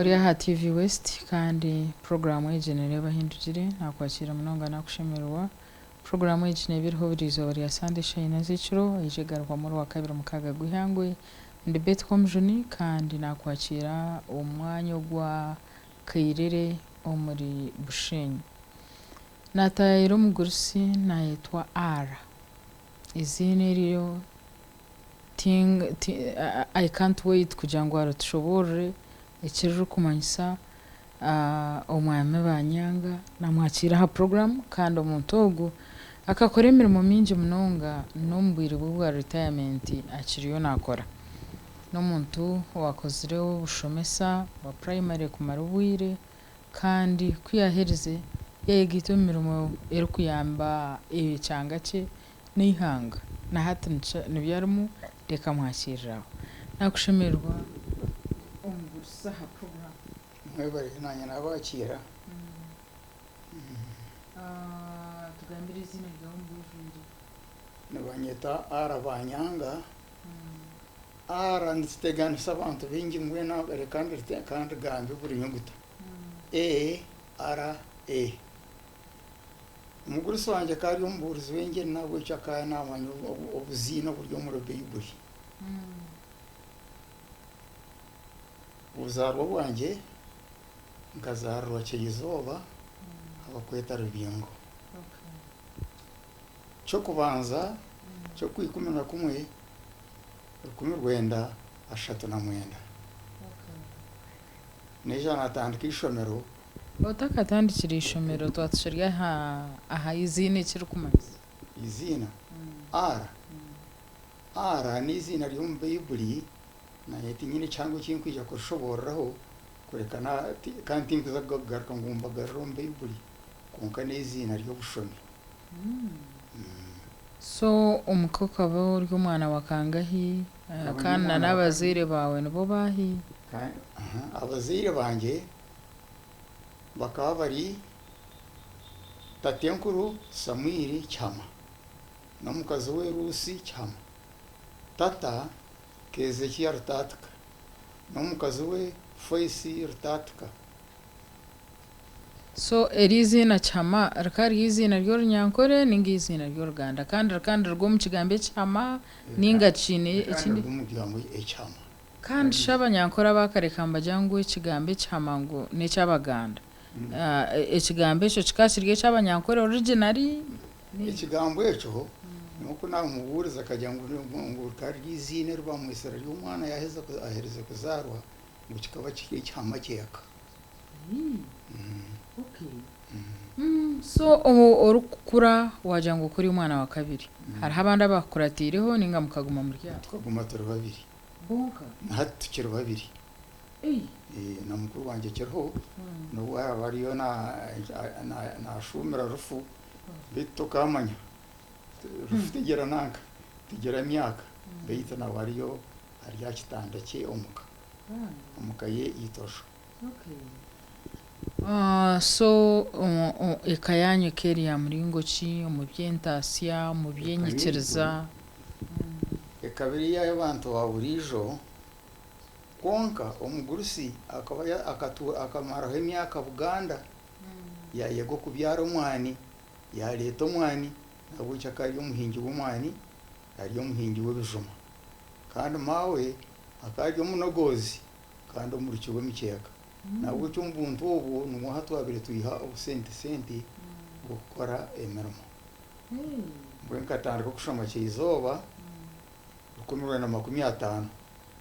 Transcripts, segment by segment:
Ori aha TV West kandi puroguraamu egi nereeba Ahindugire. Nakwakiira munonga nakushemererwa. Puroguraamu egi neeba eriho buri izooba rya Sande eshaaha ina z'ekiro eija egarukwamu orwakabiri mukaaga gw'eihangwe. Ndi Betty Komujuni kandi nakwakiira omu mwanya ogwa Kairere omuri Bushenyi. Nataayaayira omugurusi nayetwa R. Eiziina eryo I can't wait kugira ngu aritushoboorore eki ririkumanyisa. Omwami Banyanga namwakiira aha puroguraamu kandi omuntu ogu akakora emirimo mingi munonga n'omu bwire bwe bwa ritayamenti akiriyo naakora. N'omuntu owaakozire obushomesa bwa purayimare kumara obwire kandi ku yaaherize yaayegaita omu mirimo erikuyamba ekyanga kye n'eihanga. Na hati nibyo arimu reka mwakiirire aho. Nakushemererwa omugurusi aha puroguraamu. Mwebare nanye nabakiira. Tugambire eiziina ryawe omu bwijwire. Nibanyeta R Banyanga. R nikiteganisa abantu baingi mbwenu reka ndigambe buri nyuguta. A R A. Omugurusi wangye akaba ari omubuurizi w'engiri nahabwekyo akaba naamanya obuziina oburi omuri Baibuli. Obuzaarwa bwangye nkazaarirwa Kyeyizooba ahabarikweta Rubingo. Ky'okubanza ky'okwikumi na kumwe 1939. Naija naatandika eishomero. Otakatandikire eishomero twaba tukiri aha aha iziina ekirikumanyisa. Eiziina? R, R n'eiziina ry'omu Baibuli, naanye tinyine kihango eki nkwija kurishoboororaho kureka na kandi tinkuza kugaruka ngu mbagarure omu Baibuli kwonka n'eiziina ry'obushomi. So omuka okaba ori omwana wa kangahi Nkaba ndi kandi na omwana wa kabiri. n'abazaire baawe nibo baahi? Abazaire bangye bakaba bari tatenkuru Samwiri Kihama n'omukazi we Ruusi Kihama, tata Keezekiya Rutaatika n'omukazi we Foisi Rutaatika. So eri eiziina Kihama rikaba riri eiziina ry'Orunyankore ninga eiziina ry'Oruganda? Kandi rikaba niriruga omu kigambo ekihama ninga kiine Rikaba ekindi? niriruga omu kigambo ekihama. Kandi shi Abanyankore abaakare ka nibagira ngu ekigambo ekihama ngu n'eky'Abaganda. Ekigambo ekyo kikaba kiri eky'Abanyankore originally? Ekigambo ekyo nyowe ku naamubuurize akagira ngu ngu rikaba riri eiziina eri baamwetsire ry'omwana yaaheza aherize kuzaarwa ngu kikaba kiri ekihama ky'eka. So orikukura waagira ngu okaba ori omwana wa kabiri, hariho abandi abaakukuratiireho nainga mukaguma muri abo? Tukaguma turi babiri. Bonka? Na hati tukiri babiri. Na mukuru wangye akiriho n'obu araabe ariyo naashuumira rufu beitu tokaamanya. Rufu tegira nanka, tegira myaka beitu nawe ariyo ari aha kitanda kye omuka, omuka ye eitosho. So eka yaanyu eka eri ya muringo ki omu by'entaasya, omu Eka yaitu by'enyikiriza? ekaba eri ey'abantu ba buriijo, kwonka omugurusi akaba akamaraho emyaka Buganda, yaayega okubyara omwani, yaareeta omwani, nahabwekyo akaba ari omuhingi w'omwani, ari omuhingi w'ebijuma. Kandi maawe akaba ari omunogoozi kandi omuruki w'emikyeka. Nahabwekyo omu buntu obwo nimwo ahu twabaire twiha obusente sente bw'okukora emirimo. Mbwenu nkatandika kushoma Kyizooba 1950.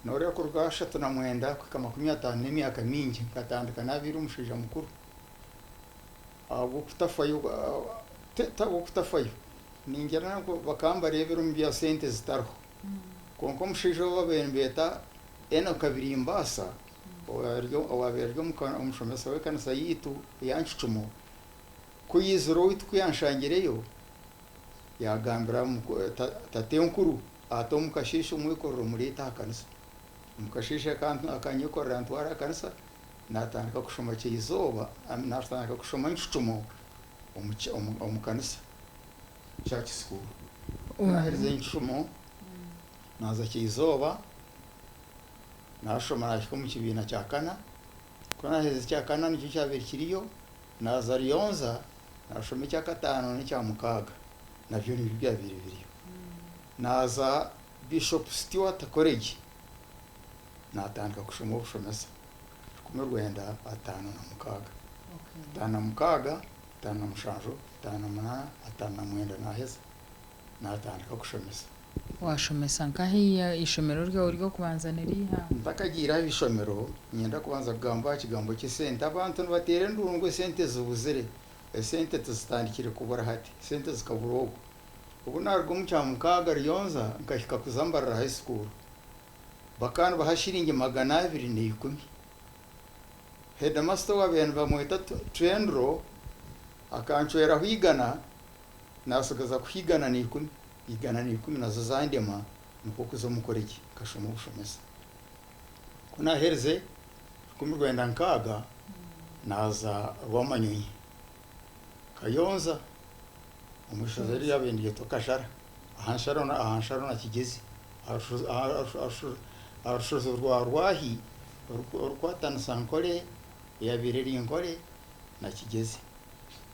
Nooreeba kuruga 39 kuhika 50 n'emyaka mingi, nkatandika naabaire omushaija mukuru ahabw'okutafayo ti ahabw'okutafayo, ningira ngu bakaba nibareebera omu bya sente zitariho. Kwonka omushaija ou baabaire nibeeta Enock Birimbaasa owaabaire ari omushomesa w'ekanisa yaitu eya Ncucumo, Ku yaizire owaitu ku yanshangireyo, yaagambira tatenkuru ati, Omu kasheeshe omwekorere omureete aha kanisa. Omu kasheeshe akanyekorera antwara aha kanisa, naatandika kushoma Kyeyizooba, naatandika kushoma encucumo omu kanisa, church school. Ku naaherize encucumo, naaza Kyeyizooba, naashoma naahika omu kibiina kya kana. Ku naaherize ekya kana nikyo kyabaire kiriyo, naaza Ruyonza naashoma ekya kataano n'ekya mukaaga nabyo nibyo byabaire biriyo. Naaza Bishop Stuart College naatandika kushoma obushomesa 1956, 56, 57, 58, 59 naaheza naatandika kushomesa. Waashomesa nkahi? Eishomero ryawe ry'okubanza ni riiha? Ntakagiire aha ishomero, niinyenda kubanza kugamba aha kigambo ky'esente. Abantu nibateera enduuru ngu esente zibuzire. Esente tizitandikire kubura hati, esente zikabura obwo. Obu naaruga omu Kyamukaaga Ruyonza nkahika kuza Mbarara High School, bakaba nibaha shiringi 210. Heedimasita owaabaire nibamweta Twendro akancweraho igana Naatsigaza kuha 110, 110 nazo zandema nikwo kuza omu koregi nkashoma obushomesa. Ku naaherize 1960 naaza Rwamanyonyi, Kayonza omu ishozi eryabaire niryetwa Kashara aha nsharo na Kigyezi aha rushozi rwa Rwahi orukwatanisa Nkore eyabaire eri Nkore na Kigyezi.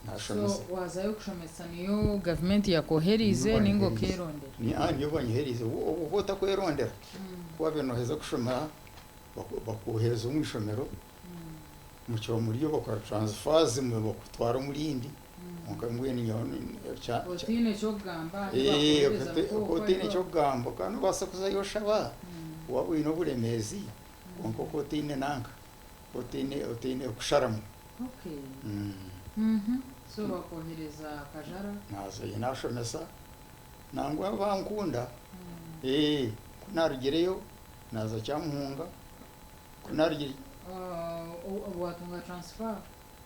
Nashomesa. So wazayo kushomesa niyo gavumenti yakwoheriize ninga okerondera? Niyo banyoheriize. Obu otakwerondera ku wabaire noheza kushoma bakwohereza omu ishomero mukiro muriyo bakora transfers bakutwara omu rindi kwonka mbwenu nyowe Otiine eky'okugamba ahu bakwohereza nikwo otiine eky'okugamba kandi nobaasa kuzayo oshaba waaba oine oburemeezi kwonka okaba otiine nanka otiine kusharamu. Okay. Mhm. So bakwohereza Kajara? Naazayo naashomesa nangwa bankunda. Ee, ku naarugireyo naaza Kyamuhunga, ku naarugire. Waatunga transfer?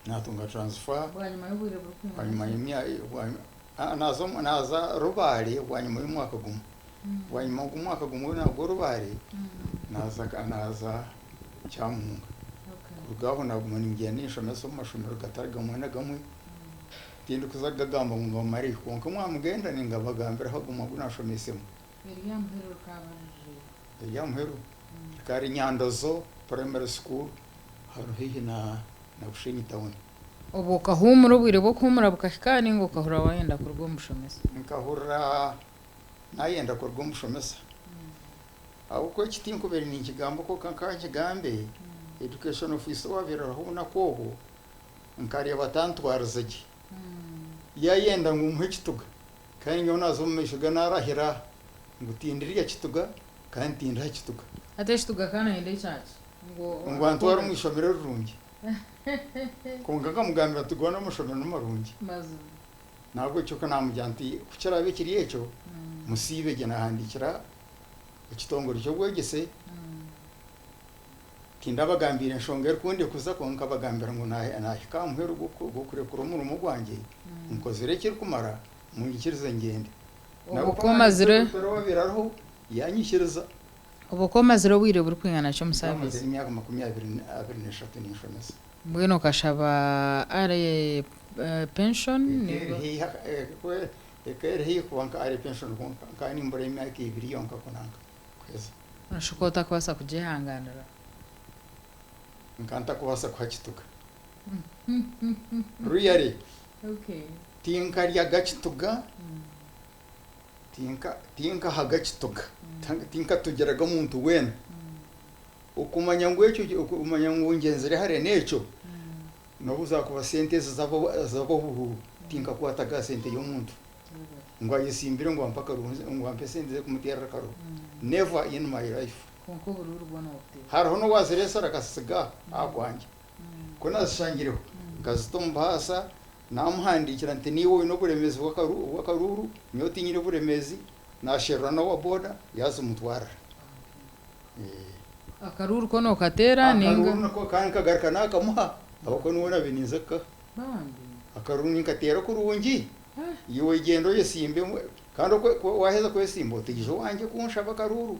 Naatunga transfer. Bwanyima y'obwire burikwingana ki? Bwanyima y'emya naaza naaza Rubare bwanyima y'omwaka gumwe. Bwanyima gw'omwaka gumwe nagwo Rubare, naaza naaza Kyamuhunga. Kuruga aho naaguma ningyenda ninshomesa omu mashomero gatari gamwe na gamwe. Tindikuza kugagamba ngu ngamareyo kwonka mwamugenda ningabagambira ahu agumwe agu naashomeisemu. Erya muheru rikaba riri? Erya muheru rikaba riri Nyandozo Primary School hanu haihi na Bushenyi town. Obwo okahuumura obwire bw'okuhuumura bukahika ninga okahurira waayenda kuruga omu bushomesa? Nkahurira naayenda kuruga omu bushomesa. Ahabw'okuba eki tinkubaire ninkigamba kwonka nka nkigambe, Education Officer owaabaire ariho obunaku obwo, nkareeba atantwarize gye. Yaayenda ngu muhe ekituga, kandi nyowe naaza omu maisho ge naarahira ngu tindirya kituga kandi tindiha kituga. Hati ekituga ka naayenda ekyaki? Ngu Ngu antware omu ishomero erirungi. Kwonka nkamugambira nti goona amashomero nimarungi. Mazima. N'ahabw'ekyo ku naamugira nti ku kiraabe kiri ekyo, musiibe gye naahandiikira ekitongore ky'obwegyese, tindabagambiire nshonga erikundekuza kwonka nkabagambira ngu naahika aha muheru gw'okurekura omurimo gwangye, nkozire ekirikumara, munyikirize ngyende. Obwo ku omazire. Owaabaire ariho yaanyikiriza. Obwo ku omazire obwire burikwingana ki omu Nkaba service? mazire emyaka 23 ninshomesa. Mbwenu okashaba early pension ninga? Ekaba eri haihi kuba nka early pension kwonka nkaba nimburayo emyaka ebiri yonka kunanka kuheza. Noshusha okaba otakubaasa kugyehanganira? Nkaba ntakubaasa kuha kituga. Really tinkaryaga kituga. Tinkahaga kituga, tinkatugiraga muntu weena. Okumanya ngu ekyo, okumanya ngu ngyenzire hare n'ekyo, n'obu zaakuba sente ezi z'abobuhuuru, tinkakwataga aha sente y'omuntu ngu ayesimbire ngu ampe akaruru, ngu ampe sente z'okumuteerera akaruru. Never in my life. Hariho n'owaazireesire akazisiga aha kwangye. Ku naazishangireho, nkazita omu baasa, Naamuhandiikira nti, Niiwe oine oburemeezi bw'akaruuru, nyowe tinyine buremeezi. Naasherura n'owa boda yaazimutwarira. Akaruuru ko nookateera nainga? Akaruuru nako kandi nkagaruka naakamuha ahabw'okuba niwe naabaire ninza kukaha. Bambi. Akaruuru ninkateera kurungi, iwe gyenda oyesimbe kandi waaheza kwesimba otaija owangye kunshaba akaruuru.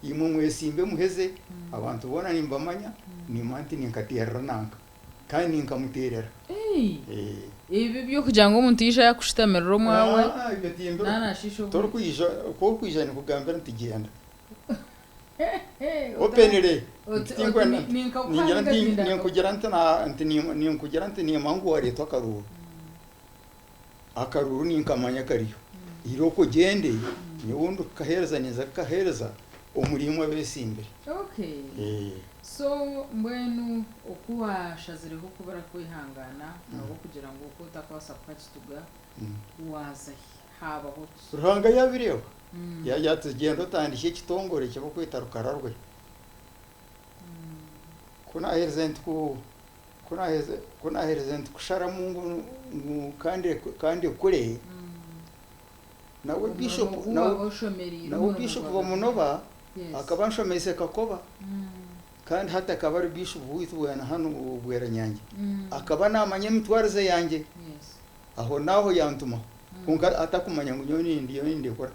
Imwe mwesimbe muheze, abantu boona nimbamanya, nimmanya nti ninkateerera nanka. Kandi ninkamuteerera. Ebi eby'okugira ngu omuntu yaija yakushutamirira omwawe Ebyo timbiriho. Naanashiisha obwire. Torikwija, ku orikwija ninkugambira nti gyenda. Openly. Tinkwenda ningira nti ninkugira nti na nti ninkugira nti nimanya ngu wareetwa akaruuru. Akaruuru ninkamanya kariyo. Irooko ogyende, nyowe ndikukaheereza ninza kukaheereza omuri imwe abeesimbire. Okay. So mbwenu oku waashazireho kubura kwehangaana ahabw'okugira ngu okaba otakubaasa kuha kituga, waaza hi? Haabaho ki? Ruhanga yaabireeba, yaagira ati gyenda otandikye ekitongore eki barikweta Rukararwe. Ku naaherize nti ku ku naaherize ku naaherize nti kusharamu ngu ngu kandi kandi ekure, nawe Omurimo Bishop ogu nawe waaba oshomereire nawe omurimo Bishop gwa gavumenti. Bamunoba Yes. akaba anshomeise Kakoba kandi hati akaba ari Bishop waitu bwena hanu Bweranyangi. Akaba naamanya emitwarize yangye. Yes. Aho n'aho yantumaho kwonka atakumanya ngu nyowe nindiyo nindekura.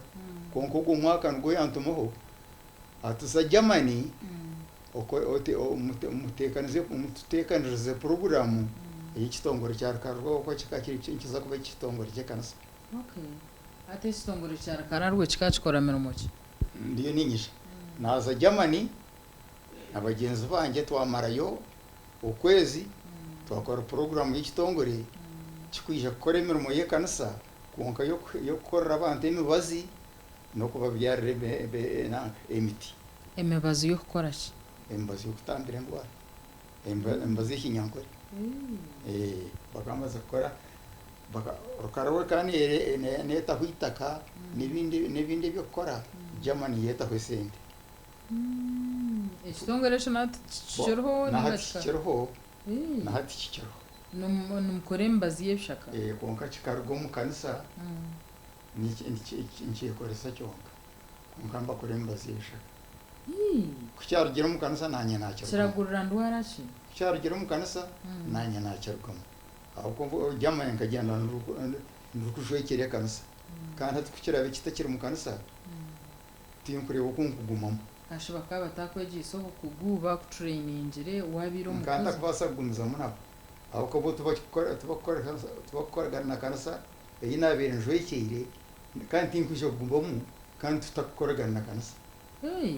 Kwonka ogwo mwaka nigwo yantumaho ati za Germany muteekanirize puroguraamu ey'ekitongore kya Rukararwe ahabw'okuba kikaba kiri nikiza kuba ekitongore ky'ekanisa. Okay. Hati ekitongore kya Rukararwe kikaba kikora mirimo ki? Ndiyo niinyija. Naaza Germany na bagyenzi bangye twamarayo okwezi twakora puroguraamu y'ekitongore kikwija kukora emirimo y'ekanisa kwonka y'okukorera abantu emibazi n'okubabyarira emiti. Emibazi y'okukora ki? Emibazi y'okutambira endwara, emibazi y'ekinyankore. Bakaba baza kukora, Rukararwe ekaba neetaho eitaka n'ebindi eby'okukora, Germany yo etaho esente. Ekitongore ekyo nahati kikiriho Na hati kikiriho, na hati kikiriho. Nimukora emibazi y'ebishaka? Kwonka kikaruga omu kanisa nikyekoresa kyonka. Kwonka nibakora emibazi y'ebishaka. Ku kyarugire omu kanisa naanye naakirugamu. Kiragurira ndwara ki? Ku kyarugire omu kanisa naanye naakirugamu. Ahabw'okuba Germany nkagyenda ndikujwekyera ekanisa. Kandi hati ku kiraabe kitakiri mu kanisa, tinkureeba oku nkugumamu. Kashi bakaba batakwegyeise obukugu, bakutureyiningyire waabaire Nkaba omukozi? ntakubaasa kugumizamu nabo. Ahabw'okuba bo tibakukoragana na kanisa ei naabaire njwekyeire, kandi tinkwija kugumamu kandi tutakukoragana na kanisa. Hey,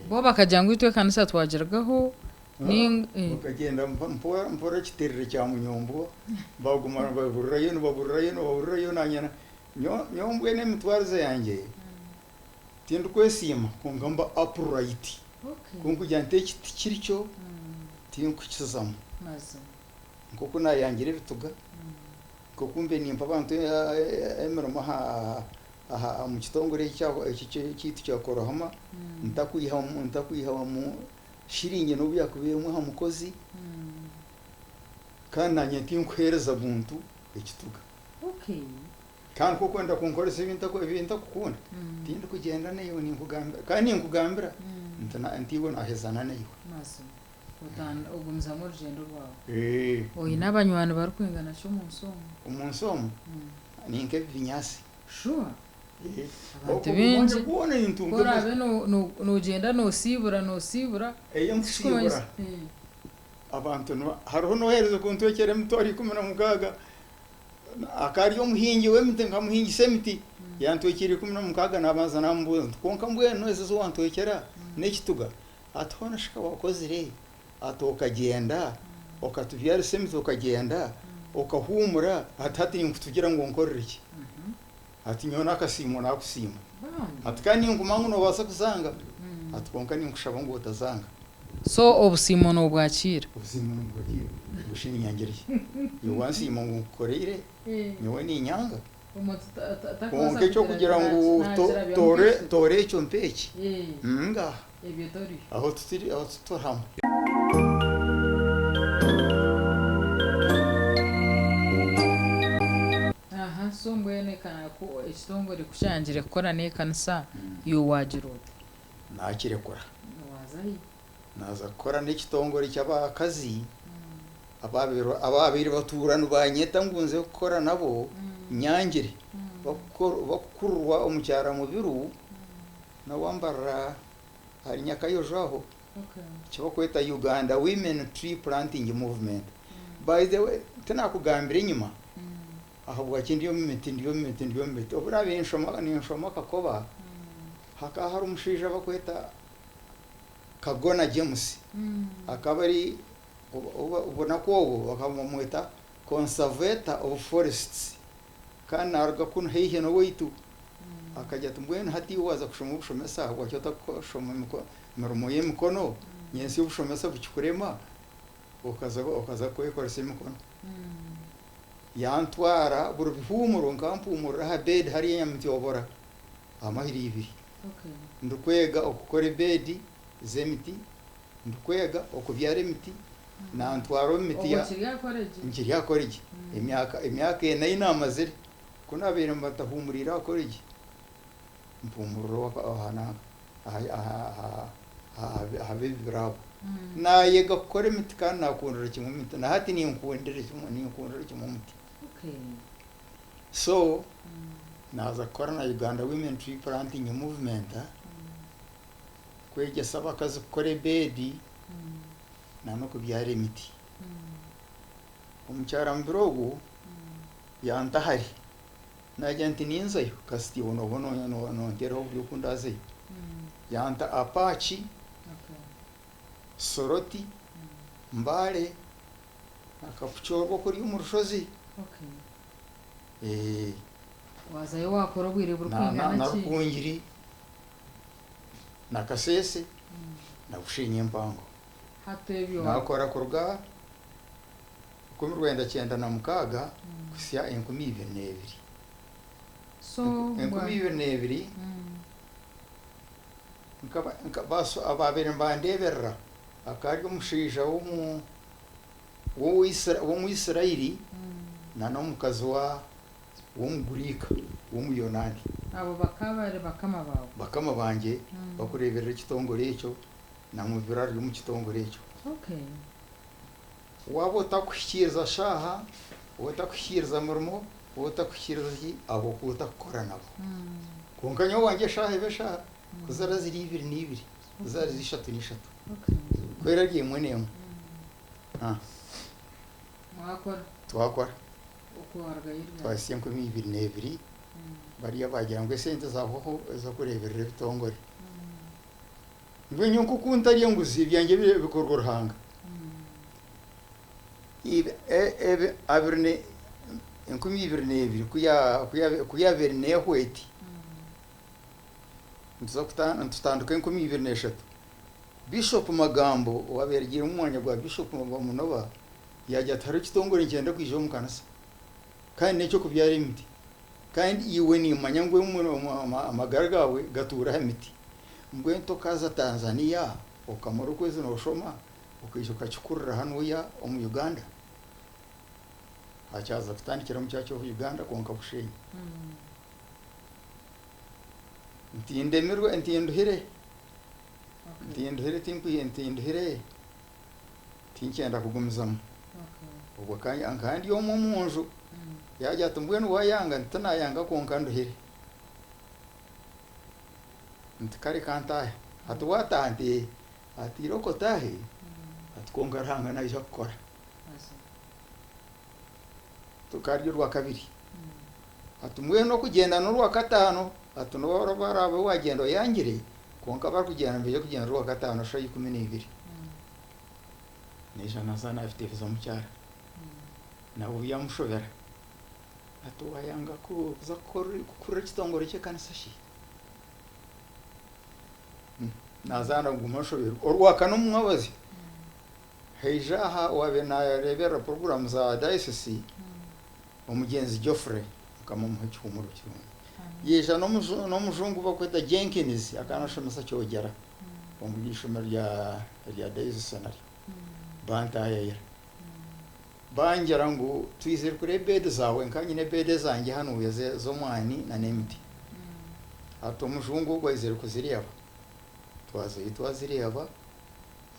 bo bakagira ngu itwe ekanisa twagirugaho ninga eh. Bakagyenda mpora mpora ekiterere kya Munyombo, baguma nibaburirayo nibaburirayo nibaburirayo naanye nyowe mbwenu emitwarize yangye tindikwesiima kwonka mba upright. Ku nkugira nti eki tikirikyo, tinkukizamu. Nk'oku naayangire ebituga, nk'oku mbe nimpa abantu emirimo aha omu kitongore eki kyaitu kya Korohama, ntakwihamu shiringi n'obu yaakuba emwe aha mukozi, kandi naanye tinkuheereza muntu ekituga. Kandi ku orikwenda kunkoresa ebi ntakukunda, tindikugyenda naiwe ninkugambira, kandi ninkugambira nti iwe naahezana naiwe. Mazima. Ogumizamu orugyendo rwawe. Oine abanywani barikwingana ki omu nsi omu? Omu nsi omu ni nk'ebibinyaatsi. Shuwa? Abantu baingi ku oraabe noogyenda noosiibura noosiibura. Ei nkusiibura abantu hariho n'oheereza kuntwekyera emitwaro 16 akaba ari omuhingi w'emiti nkamuhingisa emiti yantwekyera 16 nabanza namubuuza nti kwonka mbwenu ezi ezi wantwekyera n'ekituga? Ati hoona shi ka wakozire ati okagyenda okatubyarisa emiti okagyenda okahuumura ati hati ninkutugira ngu onkorere ki? Ati nyowe n'akasiimo naakusiima. Ati kandi ninkumanya ngu noobaasa kuzanga, ati kwonka ninkushaba ngu otazanga. So obusiimo noobwakiira? Obusiimo nimbwakiira. Ngu shi niinyangire ki? Iwe wansiima ngu nkukoreire, nyowe niinyanga? Kwonka eky'okugira ngu toora ekyo mpa eki, ngaaha. Aho tituri hamwe. Aha so mbwenu ku ekitongore ku kyangire kukora n'ekanisa iwe waagira ota? Naakirekura. Waaza hi? Naaza kukora n'ekitongore ky'abakazi abaabaire batuura nibanyeta ngu nze kukora nabo nyangire bakukururwa omukyara Mubiru nawe ambarira ahari Nyakayojo aho eki barikweta Uganda Women Tree Planting Movement. By the way, tinakugambira enyima ahabwaki ndi omu miti, ndi omu miti, ndi omu miti. Obu naabaire ninshoma Kakoba, hakaba hariho omushaija barikweta Kagona James akaba ari obunaku obwo bakaba nibamweta Conservator of Forests kandi naaruga kunu haihi n'owaitu. Akagira ati mbwenu hati iwe waaza kushoma obushomesa ahabwaki otakushoma emirimo y'emikono nyentsya obushomesa bukikurema okaza okaza kwekoresa emikono. Yantwara buri bihuumuro nkaba mpuumurira aha bed hariya Nyamutyobora aha mahiro ibiri ndikwega okukora ebedi z'emiti, ndikwega okubyara emiti, nantwara omu miti ya. Obwo okiri aha college? Nkiri aha college. Emyaka emyaka ena ei naamazire, ku naabaire mba ntahuumuriire aha college, mpuumurira owaka aha nanka aha aha aha aha aha b'ebibira abo. Naayega kukora emiti kandi naakundira kimwe emiti. Na hati ninkundira kimwe ninkundira kimwe omuti. So, naaza kukora na Uganda Women Tree Planting Movement kwegyesa abakazi kukora ebeedi n'okubyara emiti. Omukyara-mubiri ogwo yanta hare, naagira nti ninzayo kasita iwe nooba nonteeraho oburyo oku ndaazeyo. Yanta Apache, Soroti, Mbale na Kapchorwa okuri omu rushozi. Waazayo waakora obwire burikwingana Na ki? Rukungiri na Kasese na Bushenyi empango. Hati ebyo. Naakora kuruga 1996 kuhitsya 2002. So 2002 nkaba nka baso abaabaire nibandeeberera akaba ari omushaija w'omu w'Omwisraeli na n'omukazi wa w'Omugriika w'Omuyonaani. Abo bakaba bari bakama baawe? Bakama bangye bakureeberera ekitongore ekyo na Mubiro ari omu kitongore ekyo. Waaba otakuhikiiriza shaaha, waaba otakuhikiiriza murimo, waaba otakuhikiiriza ki, abo okaba otakukora nabo. Kwonka nyowe owangye eshaaha eba eshaaha, ku ziraba ziri ibiri n'ibiri, ku ziraba ziri ishatu n'ishatu. Ku eraba eri emwe n'emwe. Mwakora. Twakora. Okwo warugayo ryari? Twahitsya 2002, bariya baagira ngu esente zahwaho ez'okureeberera ebitongore. Mbwenu nyowe nk'oku ntarya nguzi, ebyangye bikorwa Ruhanga. Abiri ne, 2002 ku yaabaire neehwa eti, nituza nitutandika 2003, Bishop Magambo owaabaire agiire omu mwanya gwa Bishop Munoba yaagira ati hariho ekitongore nikyenda kwija omu kanisa kandi n'eky'okubyara emiti kandi iwe nimmanya ngu amagara gaawe gatuura aha miti mbwenu tokaaza Tanzania okamara okwezi nooshoma okaija okakikurira hanuya omu Uganda? Hakyaza kutandikira omu Church of Uganda kwonka Bushenyi. Ntindemirwe, ntinduhire. Ntinduhire tinkwiha ntinduhire tinkyenda kugumizamu. Obwo nkaba ndi omwe omu nju yaagira ati mbwenu waayanga nti tinaayanga kwonka nduhire. Nti kare ka ntaahe. Ati waataaha nti ee. Ati irooko otaahe ati kwonka Ruhanga naija kukora. Rukaba ruri orwakabiri. Ati mbwenu okugyenda n'orwakataano, ati nobu oraabe waagyenda oyangire, kwonka abarikugyenda nibaija kugyenda orwakataano shaaha 12. Naija naaza naabiteebereza omukyara, nabwo byamushobera. Ati waayanga kuza kukurira ekitongore ky'ekanisa shi? Naaza naguma nshoberwa. Orwakana omu mwabazyo, Haija aha owaabaire naareeberera puroguraamu za dayosisi, Omugyenzi Geoffrey, Mukama amuhe ekihuumuro kirungi. Yaija n'omujungu ou barikweta Jenkins, akaba naashomesa Kyogera omuri eishomero rya dayosisi naryo. Bantaayaayira. Bangira ngu twizire kureeba ebeedi zaawe, nkaba nyine ebeedi ezangye hanuya z'omwani n'emiti. Hati omujungu ogwo aizire kuzireeba. Twazayo twazireeba.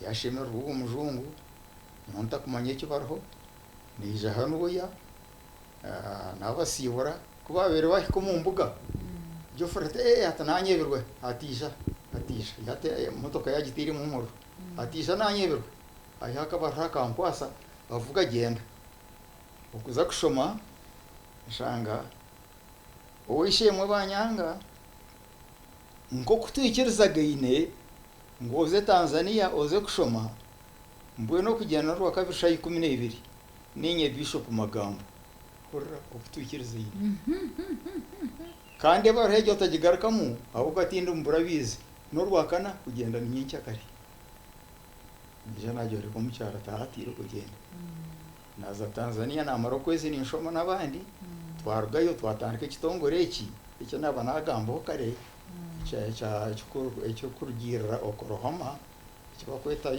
Yaashemererwa ogwo mujungu, nyowe ntakumanya eki bariho, naija hanuya, naabasiibura, ku baabaire baahika omu mbuga, Geoffrey ati ee ati naanyebirwe, ati ija, ati ija, hati emotoka yaagitairemu omuriro, ati ija naanyebirwe, hariho akabaruha akankwasa, avuga agyenda. Okuza kushoma, nshanga ow'eishe-emwe banyanga, nk'oku twikirizagaine. Ngu oze Tanzania oze kushoma, mbwenu okugyenda n'orwakabiri shaaha 12, niinye Bishop Magambo. Hurira oku twikirizaine. Kandi ebaruha egyo otagigarukamu ahabw'okuba tindi mu burabiizi. N'orwakana kugyenda ni nyenkyakare. Naija naagyoreka omukyaro ati hati kugyenda. Naaza Tanzania naamara okwezi ninshoma n'abandi, twarugayo twatandika ekitongore eki eki naaba naagambaho kare ekirikurugiirira Oklahoma eki barikweta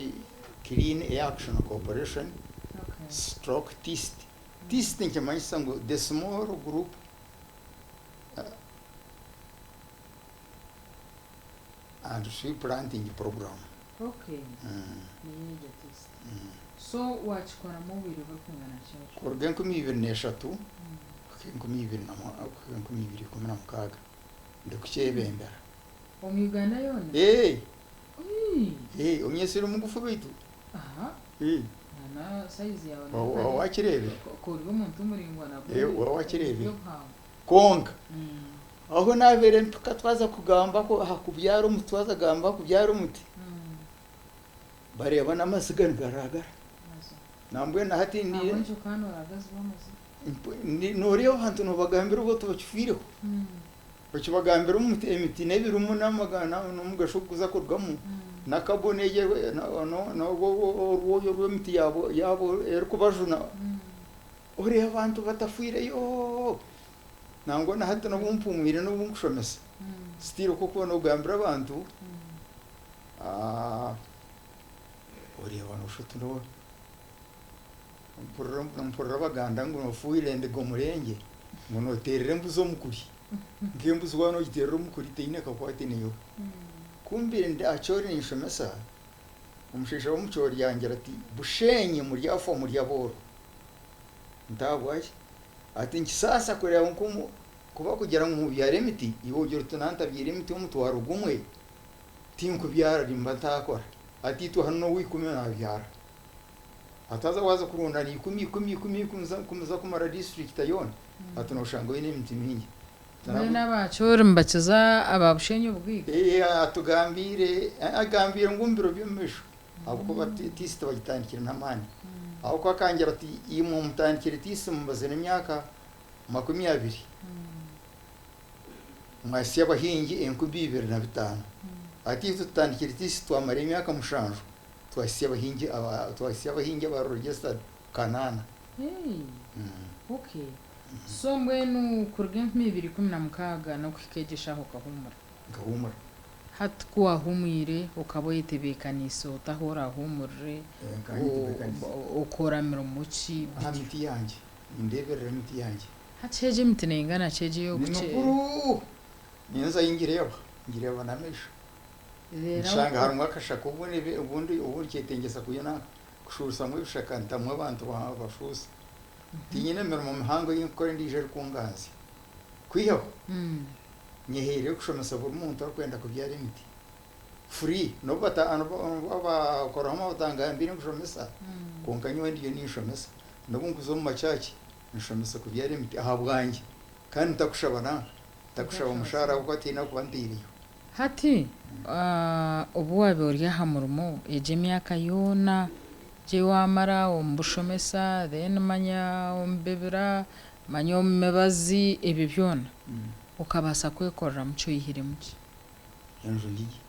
Clean Air Action Corporation stroke TIST. TIST nikimanyisa ngu the small group and tree planting program. Okay. Niyo egyo TIST. So wakikoramu obwire burikwingana ki ekyo? Kuruga 2003 kuhika 2016 ndikukyebembera. Omu Uganda yoona? Ee. Ii. Ee, omyesire mugufu beitu. Aha. Ee. Na size yawe. Wa- wakireebire? Ko ori omuntu muraingwa nabwo. Eh, wakireebire? Obuhango. Kwonka aho nabeire mpika twaza kugamba ko aha kubyara omuti, twaza kugamba aha kubyara omuti, bareeba n'amaziga nigaragara. Nambwenu na hati ndi Ahabw'enki okaba nooragazibwa amaziga? Nooreeba abantu noobagambira obu otakifiireho. Okibagambira omuti emiti n'ebirimu n'omugasho ogukuza kurugamu na carbon egyo n'orwoya orw'emiti yaabo yaabo erikubajuna. Oreeba abantu batafiireyo. Nangwa na hati n'obu mpumwire n'obu nkushomesa, still ku orikuba noogambira abantu, oreeba nooshusha oti mpurira mpurira abaganda ngu nofuhira endiga omurengye, ngu nooteerera embuzi omukuri. Nk'embuzi waaba noogiteerera omukuri teine kakwate naiwe. Ku mbaire ndi aha kyori ninshomesa, omushaija w'omukyori yangira ati, Bushenyi muryafa muri abooro. Nti ahabwaki? Ati nikisaasa kureeba nku kuba kugira ngu mubyare emiti, iwe ogira oti nantabyaire emiti omutwaro gumwe, tinkubyara nimba ntaakora. Ati itwe hanu n'owa ikumi naabyara. Ati haza waaza kurundaana ikumi, ikumi, ikumi, ikumi za kumara disiturikiti yoona, ati nooshanga oine emiti mingi. Mbwenu aba Acholi nibakiza aba Bushenyi obugaiga? Ee, atugambiire, agambiire ngu omu biro by'omu maisho ahabw'okuba tiisi tibagitandikire n'amaani. Ahabw'okuba akangira ati, imwe mutandikire tiisi mumazire emyaka 20, mwahitsya abahingi 2500. Ati itwe tutandikire tiisi twamara emyaka 7, twahitsya abahingi twahitsya abahingi aba registered 800. Hey, okay. So mbwenu kuruga 2016 n'okuhika egyo eshaaha okahuumura? Nkahuumura. Hati ku wahuumwire okaba oyetebeekaniise ota ahu oraahuumurire? Nkaba nyetebeekaniise. Okora mirimo ki? Aha miti yangye, nindeeberera emiti yangye. Hati shi egyo emiti neingana ki egyo Ni ey'okukye? mikuru! Ninza ngireeba, ngireeba n'amaisho. Reero Nshanga harimu akashaka obundi obundi obundi kyetengyesa kuya na kushuushamu ebishaka ntamu abantu bashuuse. Tinyine mirimo mihango ei nkukora endiijo erikunganzya. Kwihaho nyehaireyo kushomesa buri muntu arikwenda kubyara emiti free. N'obu abakoraho batangambiire ngu shomesa, kwonka nyowe ndiyo ninshomesa. N'obu nkuza omu machachi nshomesa kubyara emiti ahabwangye kandi ntakushaba nanka, ntakushaba mushaara ahabw'okuba tihaine ahakuba ntaireyo. Hati obu waabaire ori aha murimo egyo emyaka yoona gye waamara omu bushomesa then manya omu bibira, manya omu mibazi ebyo byona, okabaasa kwekoreramu ki oyihiremu ki? Enju ngigi.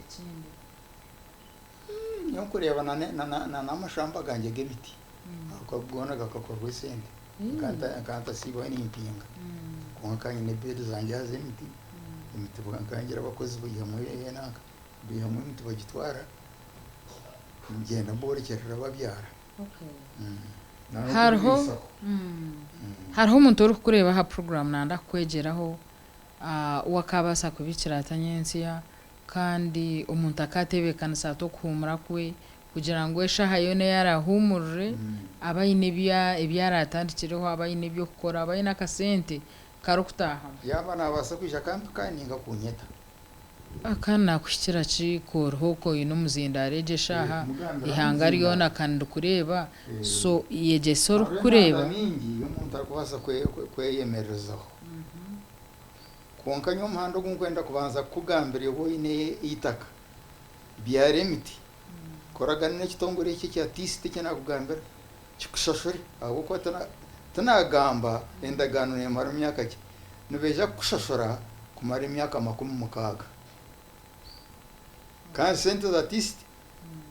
Ekindi? Nyowe nkureeba na n'amashamba gangye g'emiti ahabw'okuba goona gakakorwa esente. Nkaba ntasiibwaho nimpinga kwonka nkaba nyine bed zangye aha z'emiti, emiti nkaba ngira abakozi baihamu enanka baihamu emiti bagitwara, ngyenda mborekyerera babyara. Hariho hariho omuntu orikukureeba aha puroguraamu nayenda kukwegyeraho we akaabaasa kubiikira ata nyentsya kandi omuntu akaatebeekanisa ata okuhuumura kwe kugira ngu eshaaha yoona ei araahuumurire abe aine ebi araatandikireho, abe aine eby'okukora, abe aine akasente karikutaahamu. Yaaba naabaasa kwija akampika nainga kunyeta. Kandi naakuhikira ki ku oriho okwo oine omuzindaaro egyo eshaaha, Mugambire eihanga omuzindaaro. ryona ka nirikureeba, so yegyesa Hariho orikukureeba. emihanda mingi ei omuntu arikubaasa kweyemerezaho. Kwonka nyowe omuhanda ogu nkwenda kubanza kukugambira iwe oine eitaka, byara emiti, koragana n'ekitongore eki ekya TIST eki naakugambira kikushashure ahabw'okuba tinagamba endagaano neemara myaka ki, nibaija kukushashura kumara emyaka 60. Kandi sente za TIST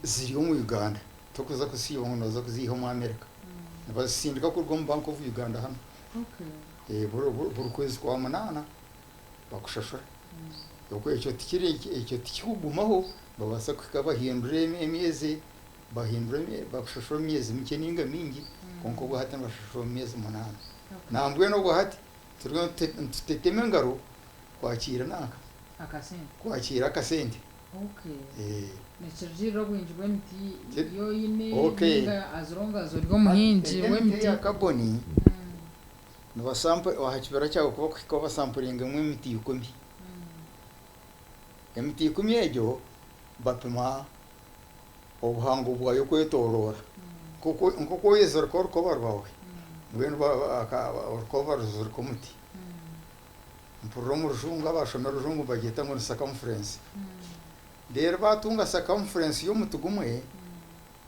ziri omu Uganda, torikuza kusiiba ngu nooza kuziiha omu America. Nibazisindika kuruga omu Bank of Uganda hanu. Buri kwezi kwa munaana bakushashura. Ekyo tikiri ekyo tikikugumaho, babaasa kuhika bahindure emyezi, bahindure bakushashure omu myezi mikye ninga mingi, kwonka obwa hati nibashashura omu myezi munaana. Nambwenu obwa hati turiyo nitutetema engaro kwakiira nanka, kwakiira akasente. Nikirugiirira obwingi bw'emiti ei oine ninga as long as ori omuhingi w'emiti. Egi emiti eya kaboni nibasampa aha kibira kyawe ku bakuhika basampuringamu emiti 10. Emiti 10 egyo bapima obuhango bwayo kwetoroora. Nk'oku oyezirika orukoba rwawe, mbwenu orukoba ruzirika omuti. Mpurira omu rujungu abashomire orujungu nibagyeta ngu ni circumference. Reero baatunga circumference y'omuti gumwe,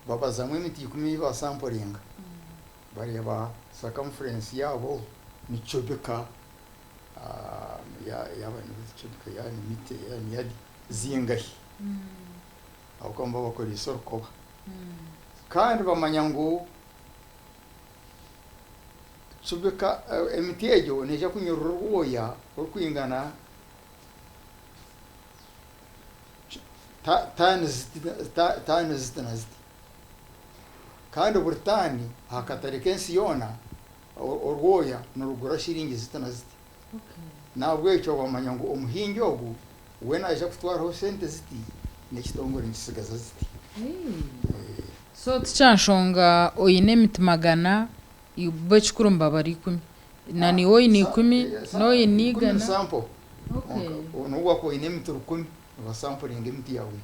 babazamu emiti 10 ei basampuringa. Bareeba circumference yaabo ni cubika yaaba ni cubika yaaba ni mita yaaba ni yadi zingahi. Ahabw'okuba nibaba bakoreise orukoba. Kandi bamanya ngu cubika emiti egyo neija kunyurura orwoya orukwingana taani ziti taani ziti na ziti. Kandi buri taani aha katare k'ensi yoona orwoya nirugura shiringi ziti na ziti. Nahabwekyo bamanya ngu omuhingi ogu we naija kutwaraho sente ziti n'ekitongore nikitsigaza ziti. So tikyanshonga oine emiti 100, bo ekikuru nibabara 10. Na niiwe oine 10, n'oine 100. Sample. N'obu wakuba oine emiti 1000, nibasampuringa emiti yaawe 10.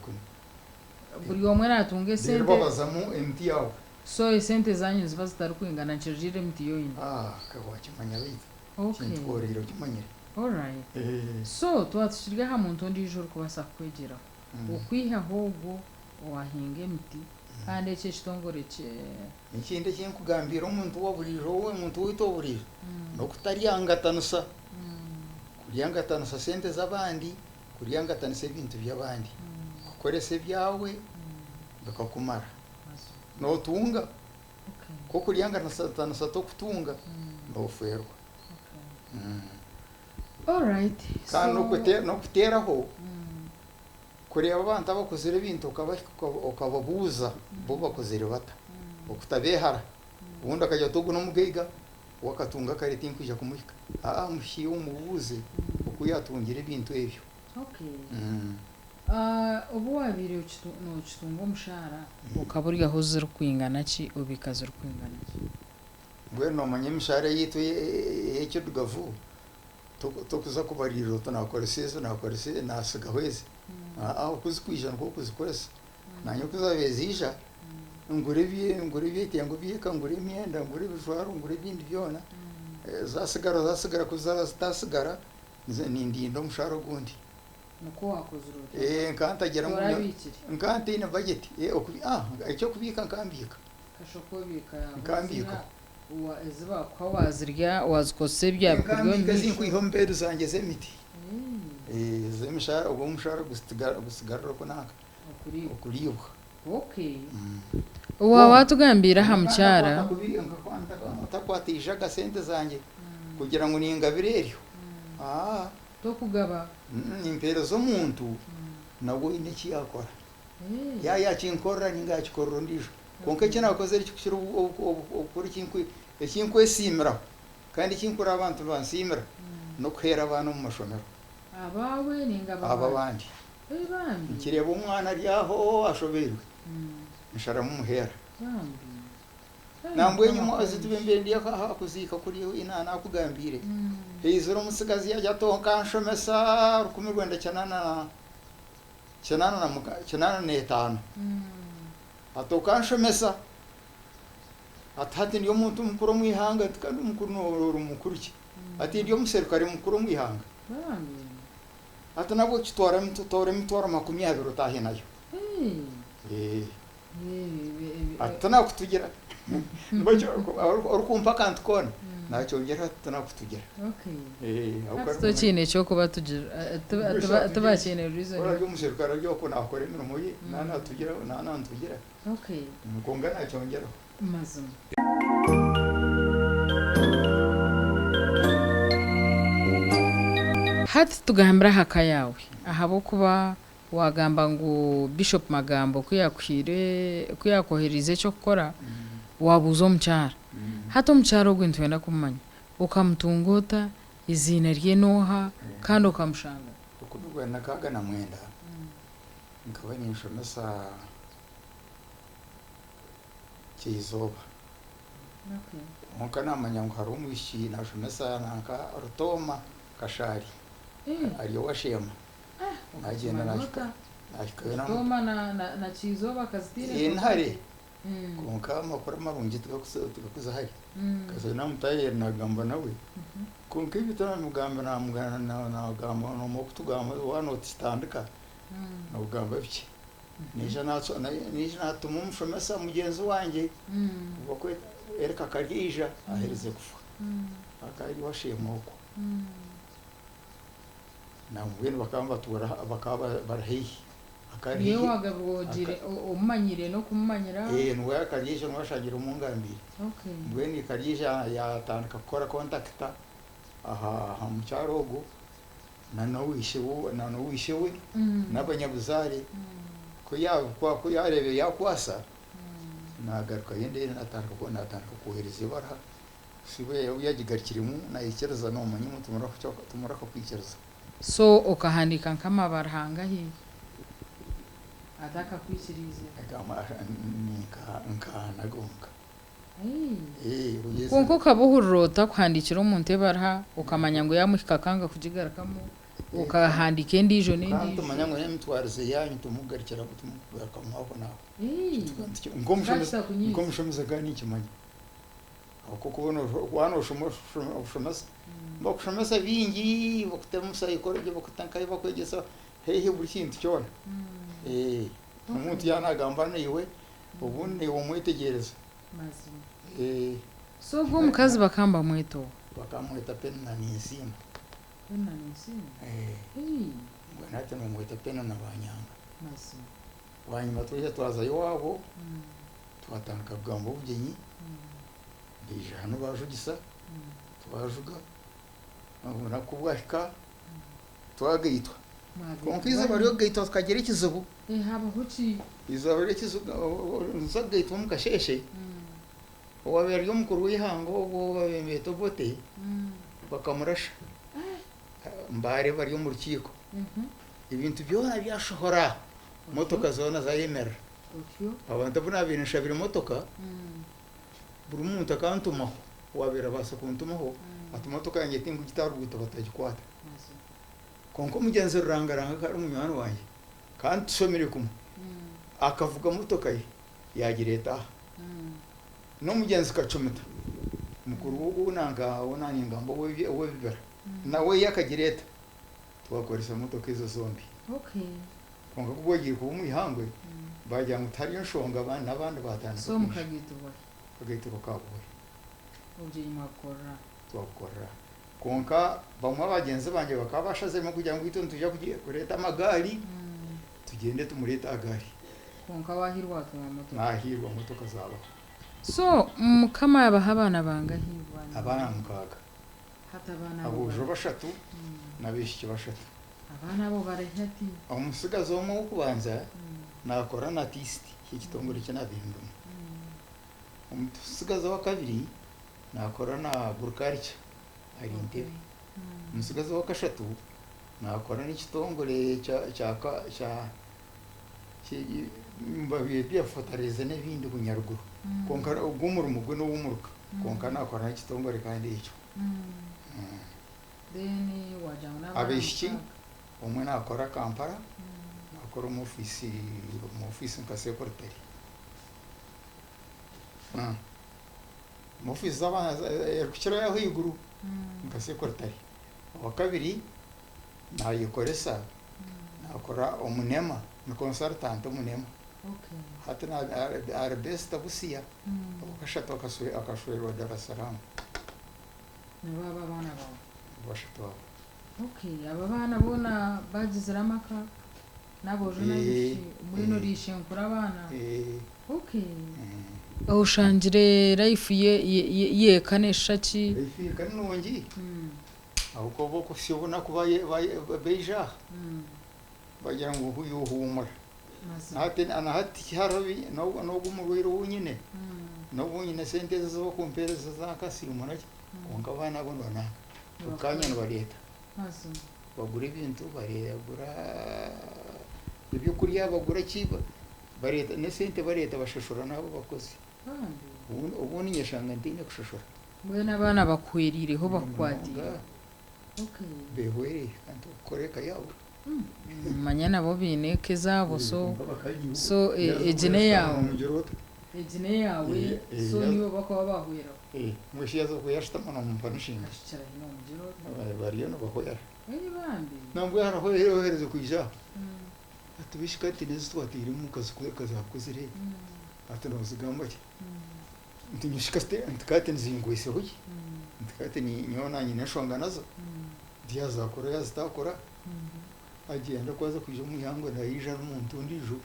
Buri omwe naatunga Reero esente. babazamu emiti yaawe. So esente zaanyu niziba zitarikwingana nikirugiirira emiti ei oine. Ka waakimanya beitu. Kintu kworeire okimanyire. Alright. So twaba tukiri aha muntu ondiijo orikubaasa kukwegyeraho, okwihaho ogwo owaahinga emiti kandi eki ekitongore ki. Ekindi eki nkugambiire omuntu wa buriijo omuntu waitu wa buriijo n'okutaryangatanisa, kuryangatanisa sente z'abandi, kuryangatanisa ebintu by'abandi, kukoresa ebyawe bikakumara, nootunga. Ku okuryangatanisa tokutunga, noofeerwa. Kandi n'okuteeraho kureeba abantu abakozire ebintu okabahika okababuuza bo bakozire bata, okutabeehara. Obundi akagira ati ogu n'omugaiga, we akatunga kare tinkwija kumuhika. Aa muhikye omubuuze oku yaatungire ebintu ebyo. Obu waabaire nookitunga omushaara, okaba oryaho zirikwingana ki, obiika zirikwingana ki? Mbwenu noomanya emishaara yaitu ey'ekidugavu, tokuza kubariirira oti naakoresa ezi, naakoresa ezi, naatsigaho ezi. Aa oku zirikwija nikwo orikuzikoresa. Naanye ku zaabaire ziija, ngura ebyetengo by'eka, ngura emyenda, ngura ebijwaro, ngura ebindi byona. Zaatsigara zaatsigara ku zitaatsigara, nindinda omushaara ogundi. Nikwo waakozire ota? Nkaba ntagira ngu Torabiikire? Nkaba ntaine bajeti. Eky'okubiika nkaba mbiika. Kashoka obiika Nkaba mbiika. Ezi baakuha waazirya, waazikozesa ebyabikurya Nkaba omu mbiika maisho. ezi nkwiha omu beeru zangye z'emiti. Ez'emishaara, obwo omushaara gutsigarira oku nanka Okuriibwa. Okuriibwa. Okay. Waaba waatugambiire aha mukyara. Ntakwata eijaga sente zangye kugira ngu ningabira eryo. Aa. Tokugaba. Nimpeereza omuntu nawe oine eki yaakora. Yaaba yaakinkorera nainga yaakikorera ondiijo. Kwonka eki naakozire ekirikukira obukuru eki nkwesiimiraho kandi eki nkureba abantu nibansiimira n'okuheera abaana omu mashomero. Abaawe nainga ab'abandi? Ab'abandi. Ei bambi. Nkireeba omwana ari aho ashobeirwe, nsharamu muheera. Bambi. Nambwenu omu tube ndi aha kuziika kuri naakugambiire, haizire omutsigazi yaagira ati okanshomesa 1985, ati okanshomesa, ati hati ndi omuntu mukuru omu ihanga, ati kandi omukuru ori mukuru ki? Ati ndi omuserukare mukuru omu ihanga. Bambi. Hati nabwo kitwara toora emitwaro 20 otaahe nayo. Hey. Eh. Eh, Ati tinakutugira. Orikumpa akantu koona nakyongyera ati tinakutugira. Okay. Eh, Hati tokiine ekyokuba tugira tibakiine reason. Ori omuserukare ari okwo naakora emirimo ye nanatugira nanantugira. Okay. Kwonka nakyongyeraho. Mazima. Hati tugambire aha ka yaawe ahabw'okuba wagamba ngu Bishop Magambo ku yakuhaire ku yakwohereize eky'okukora wabuuza omukyara. Hati omukyara ogwe nitwenda kumumanya. Okamutunga ota, eiziina rye n'oha kandi okamushanga ota? 2069 nkaba ninshomesa Kyizooba. Kwonka naamanya ngu hariho omwishiki naashomesa nanka Rutooma Kashaari ari owa Sheema. Naagyenda naahika naahikayo naamu Rutooma na Kyizooba akazitaire Ee nihare kwonka amakuru amarungi tigakuza hare. Nkazayo naamutaahirira naagamba nawe kwonka ebi tinamugamba naagamba noomanya oku tugamba waaba nookitandika noogamba bikye. Naija naatuma omushomesa mugyenzi wangye ou barikweta Eric Karyeija aherize kufa akaba ari owasheema okwo. Nambwenu bakaba nibatuura bakaba bari haihi. Akaba ari Niiwe haihi. wagabirwe ogiire omumanyire n'okumumanyira? Ee niwe Karyeija niwe ashangire omungambiire. Okay. Mbwenu Karyeija yaatandika kukora kontakita aha aha mukyara ogwo na n'owishe na n'owishe we n'abanyabuzaare. Ku ku yaareebire yaakwasa, naagarukayo ndeero naatandika naatandika kwohereza ebaruha. Sibo obu yaagigarukiremu naikiriza noomanya omuntu timurikuhika kwikiriza. So okahandiika nk'amabaruha angahi atakakwikiriize? Ni nka ana gonka. Kwonka okaba ohurira ota kuhandiikira omuntu ebaruha okamanya ngu yaamuhika akanga kugigarukamu, okahandiika endiijo Kandi n'endiijo? tumanya ngu n'emitwarize yaanyu timukugarukira timukugarukamu aho n'aho. Kitakunyiiza. Nk'omushomesa nkaba ninkimanya. Ahabw'okuba waaba nooshoma obushomesa, nibakushomesa bingi bakutamu psychology bakuta nkahi bakwegyesa haihi buri kintu kyona. Omuntu yaaba naagamba naiwe obundi naiwe omwetegyereza. Mazima. So ogwo omukazi bakaba nibamweta oha? Bakamweta Penina Ninsiima. Penina Ninsiima? Mbwenu hati nomweta Penina Banyanga. Mazima. Bwanyima twaija twazayo owaabo, twatandika kugamba obugyenyi, baija hanu baajugisa, twajuga, obunaku ku bwahika twagaitwa. Kwonka eizooba ry'okugaitwa tukagira ekizibu. Habaho ki? Eizooba ry'ekizibu nituza kugaitwa omu kasheeshe, owaabaire ari omukuru w'eihanga ogwo ou baabaire nibeeta Obote, bakamurasha Mbale bari omu rukiiko. Ebintu byona byashohora, motoka zoona zayemerera. Abantu abu naabaire nshabire motoka, buri muntu akantumaho, owaabaire abaasa kuntumaho, ati motoka yangye tingugita aha ruguuto batagikwata. Kwonka omugyenzi Rurangaranga akaba ari munywani wangye kandi tushomire kumwe, akavuga motoka ye yaagireeta aha. N'omugyenzi Kacumita, mukuru w'ogu nanka ou naanye ngamba ow'ebibira, nawe ye akagireeta, twakoresa motoka ezo zombi. Kwonka ku bwagiire kuba omu ihangwe, baagira ngu tihariyo nshonga abandi n'abandi baatandika So kwija. mukagaitirwa hi? Tukagaitirwa Kabugoyi. Obugyenyi mwabukorera aha? Twabukorera aha. Kwonka bamwe abagyenzi bangye bakaba bashaziremu kugira ngu itwe nitwija kureeta amagaari, tugyende tumureete aha gaari. Kwonka waahirwa waatunga motoka? Naahirwa motoka zaabaho. So Mukama yaabaha abaana bangahi bwanyima? Abaana mukaaga. Hati abaana abo Aboojo bari? bashatu n'abaishiki bashatu. Abaana abo bari hi hati? Omutsigazi omwe ow'okubanza naakora na TIST, ekitongore eki naabaire ndimu. Omutsigazi owakabiri naakora na agriculture ari Entebbe. Omutsigazi owakashatu naakora n'ekitongore kya kya kya bya fertilizer n'ebindi Bunyaruguru. Kwonka ogwo omurimo gwe n'ow'omuruka kwonka naakora n'ekitongore kandi ekyo. Then wagira ngu n'abaana Abaishiki mukaaga. omwe naakora Kampala, naakora omu ofiisi omu ofiisi nka secretary. Omu ofiisi z'abaana erikukirayo ahaiguru nka secretary. Owakabiri Nayekoresa, nakora omu NEMA, ni consultant omu NEMA. Hati ari based Busia. Owakashatu akashwerwa Dar es Salaam. Nibo abo abaana baawe? Bashatu abo. Okay, aba abaana boona bagizire amaka n'aboojo n'abaishiki, mbwenu ori ishenkuru abaana? Okay. Oshangire life y'eka neeshusha ki? Life y'eka ni nungi ahabw'okuba okuhitsya obunaku baija aha bagira ngu huuyo huumura. Na hati tihariho n'ogu omurwaire ou nyine, n'obu nyine esente ezi bakumpeereza ez'akasiimo naki, kwonka abaana abo nibananka buri kaanya nibareeta. Bagura ebintu, bagura ebyokurya, bagura ki, bareeta n'esente bareeta bashashura n'abo bakozi. Obundi nyeshanga ntaine kushashura. Mbwenu abaana bakuhwereireho bakukwatiire? Beehwereire kandi tibakukora eka yaabo. Manya nabo baine eka ezaabo so so egi n'eyaawe. Egi n'eyaawe so niiwe bakuba bahweraho. Mbwenu shi yaaza kuyashutama nomupanishinga? Ashukire ahi nomugira ota? Bariyo nibahwera. Ei bambi. Nambwenu hariho oyohereze kwija aha ati bishi kati n'ezi twatairemu kazakuzire ati nozigamba ki? Nti nyowe shi nti kati nizingwiseho ki? Nti kati nyowe nanye nyine enshonga nazo. Nti yazakora yazitakora agyenda ku aza kwija omu ihangwe naija n'omuntu ondiijo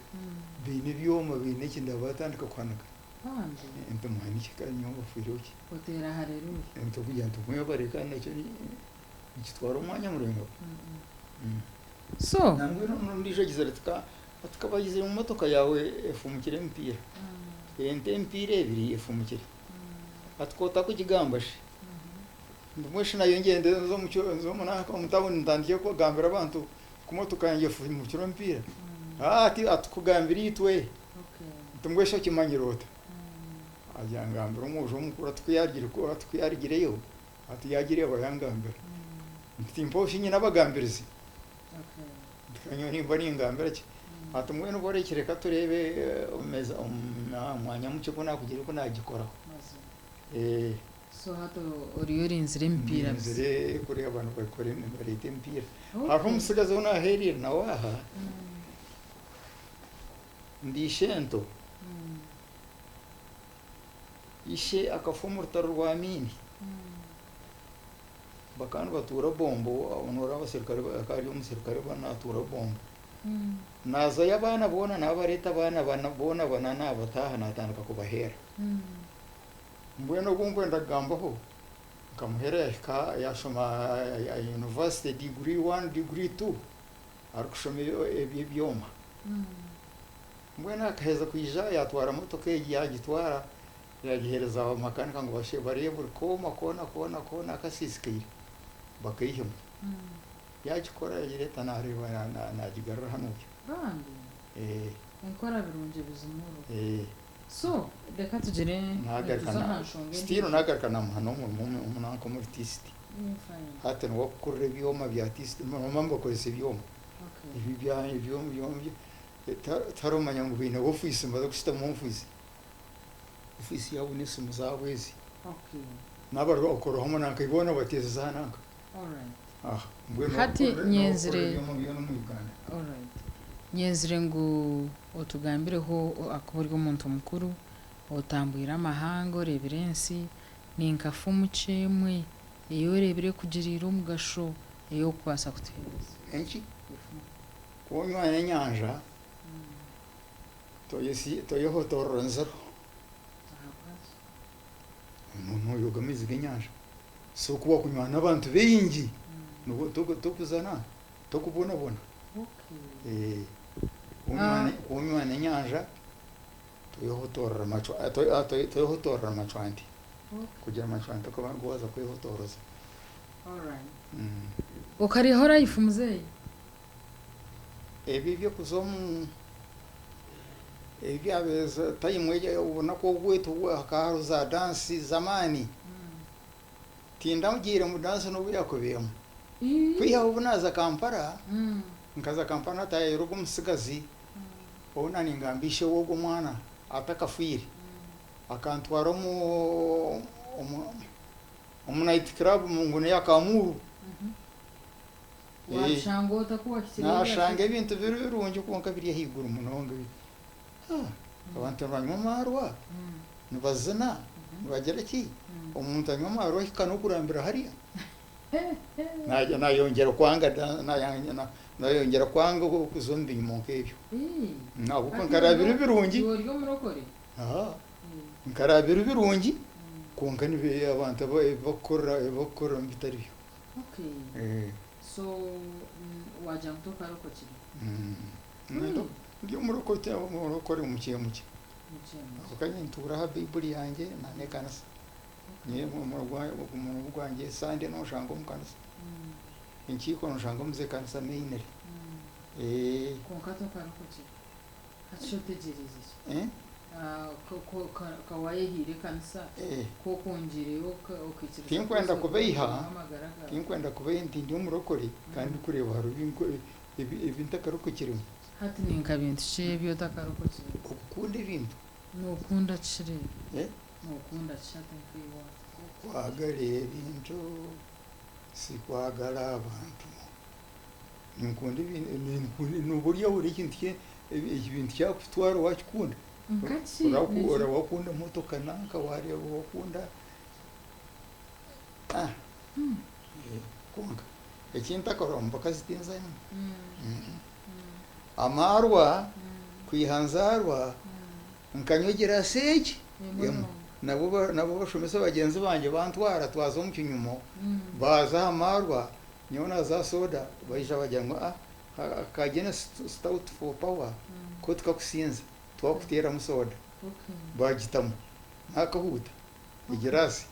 baine ebyoma baine eki ndabatandika kuhanika. Nti muhanike kandi nyowe mbafiireho ki? Oteera hareruya. Nti okugira nti mwebare kandi nakyo nikitwara omwanya muraingwa. So. Nambwenu n'ondiijo agizire ati ati kabagize ngu motoka yaawe efumukire emipiira, ente emipiira ebiri efumukire. Ati k'otakugigamba shi? Mbwenu shi nayo ngyende nze omu tawuni ntandike kugambira abantu ku motoka yangye efumukire omupiira? Ati atukugambire itwe. Nti mbwenu shi okimanyire ota? Yangambira omwojo omukuru ati ku yarugireyo ati yagireeba yangambira. Nti timpaho shi nyine abagambirizi? Nti ka nyowe nimba ningambira ki? Ati mbwenu borekye reka tureebe omu mwanya mukye ku nakugira oku nagikoraho. So hati oriyo orinzire emipiira busya? Ndinzire kureeba nibakora nibareeta emipiira. Hariho omutsigazi ou naaheereire nawe aha, ndi ishento, ishe akafa omu rutaro rwa Amiini. Bakaba nibatuura Bombo, noreeba abaserukare akaba ari omuserukare naatuura Bombo. Naazayo abaana boona naabareeta abaana boona bana naabataaha naatandika kubaheera. Mbwenu ogu nkwenda kugambaho nkamuheera yahika yashoma university degree one, degree two arikushoma eby'ebyoma. Mbwenu akaheza kwija yatwara motoka egi yagitwara yagiheereza bamakanika ngu bareebe buri kooma koona koona koona akasiisikaire bakaihemu. Yagikora yagireeta nareeba nagigarura hanuya. Bambi enkora birungi bizimuro. So reka tugire Nagaruka nituza aha nshonga still endiijo. Nagaruka namuha n'omurimo omunanka omuri TIST. Fine. Hati niwe akukurira ebyoma bya TIST, nibaba nibakozesa ebyoma. Ebi bya ebyoma ebyoma tiharomanya ngu baine ofiisi nibaza kushutama omu ofiisi. Ofiisi yaabo n'esimu zaabo ezi. Naaba okoraho omunanka boona bateezeza aha nanka. Aha mbwenu Hati niwe nyenzire okukurira ebyoma byona omu Uganda. Alright. Nyenzire ngu otugambireho akuba ori omuntu mukuru otambwire amahanga oreebire ensi ninka fumu ki emwe ei oreebire ekugiriire omugasho ei orikubaasa kutuheereza? Enki? Ku onywana enyanja toyehotorera nziro. Ahabwaki? Noyoga amaizi g'enyanja. So ku wakunywana abantu baingi tokuzana tokubonabona. Ku onywana enyanja toyehotorera amacwante. Kugira amacwante okaba ngu waaza kwehotoroza. Okarihaho life muzeeyi? Ebi eby'okuza omu ebyabaire time obunaku obwaitu hakaba hariho za dance z'amaani. Tindagiire mu dance n'obu yaakuba emwe. Kwihaho obu naaza Kampala, nkaza Kampala naataayaayira ogwo omutsigazi ou naaningamba ishe w'ogwo omwana atakafiire. Akantwara omu omu night club ngu n'eya Kamuru. Waabishanga ota ku wahikireyo Naashanga Nyabasheke? ebintu biri birungi kwonka biri ahaiguru munonga. Ah, abantu nibanywa amaarwa, nibazina, nibagira ki? Omuntu anywa amaarwa ahika n'okurambira hariya. Naija nayongyera kwanga da- naya- na- nayongyera kwanga okuza omu binyumo nk'ebyo. Ahabw'okuba nkareeba biri birungi. Iwe ori omurokore? Aha. Nkareeba biri birungi kwonka nibi abantu aba ebi bakukorera ebi bakukoreramu bitari byo. Okay. So wagira ngu tokarokokire? Ndi ndi omurokore omurokore mukye mukye. Mukye mukye. Ahabw'okuba nyowe ntuura aha Baiburi yangye na n'ekanisa. Nyowe omurimo gwangye Sunday noshanga omu kanisa, enkiiko noshanga omu z'ekanisa mainly. Kwonka tokarokokire. Hati shi otegyereize ki? Ka waayehaire ekanisa, ku okwongyireyo okaikiriza Tinkwenda Kristo kubeiha, kuba amagara gaawe? Tinkwenda kubeiha nti ndi omurokore kandi ndikureeba hariho ebi ntakarokokiremu. Hati ni nka bintu ki ebi otakarokokiremu? Okukunda ebintu. Nookunda ki reero? Nookunda ki hati nkaiwe? Okwagara ebintu si kwagara abantu. Ninkunda nooba ori aho ori ekintu ebintu kyakutwara wakikunda. Nkaki? Oraba wakunda emotoka nanka wareeba wakunda kwonka eki ntakora omu bakazi tinzamu. Amaarwa kwiha nzaarwa nkanywa egiraasi egi emwe. Nabo nabo bashomesa bagyenzi bangye bantwara twaza omu kinyumo baaza aha maarwa nyowe naaza aha soda baija bagira ngu ah ka Guinness stout for power ko tikakusinza twakuteeramu soda bagitamu naakahuuta egiraasi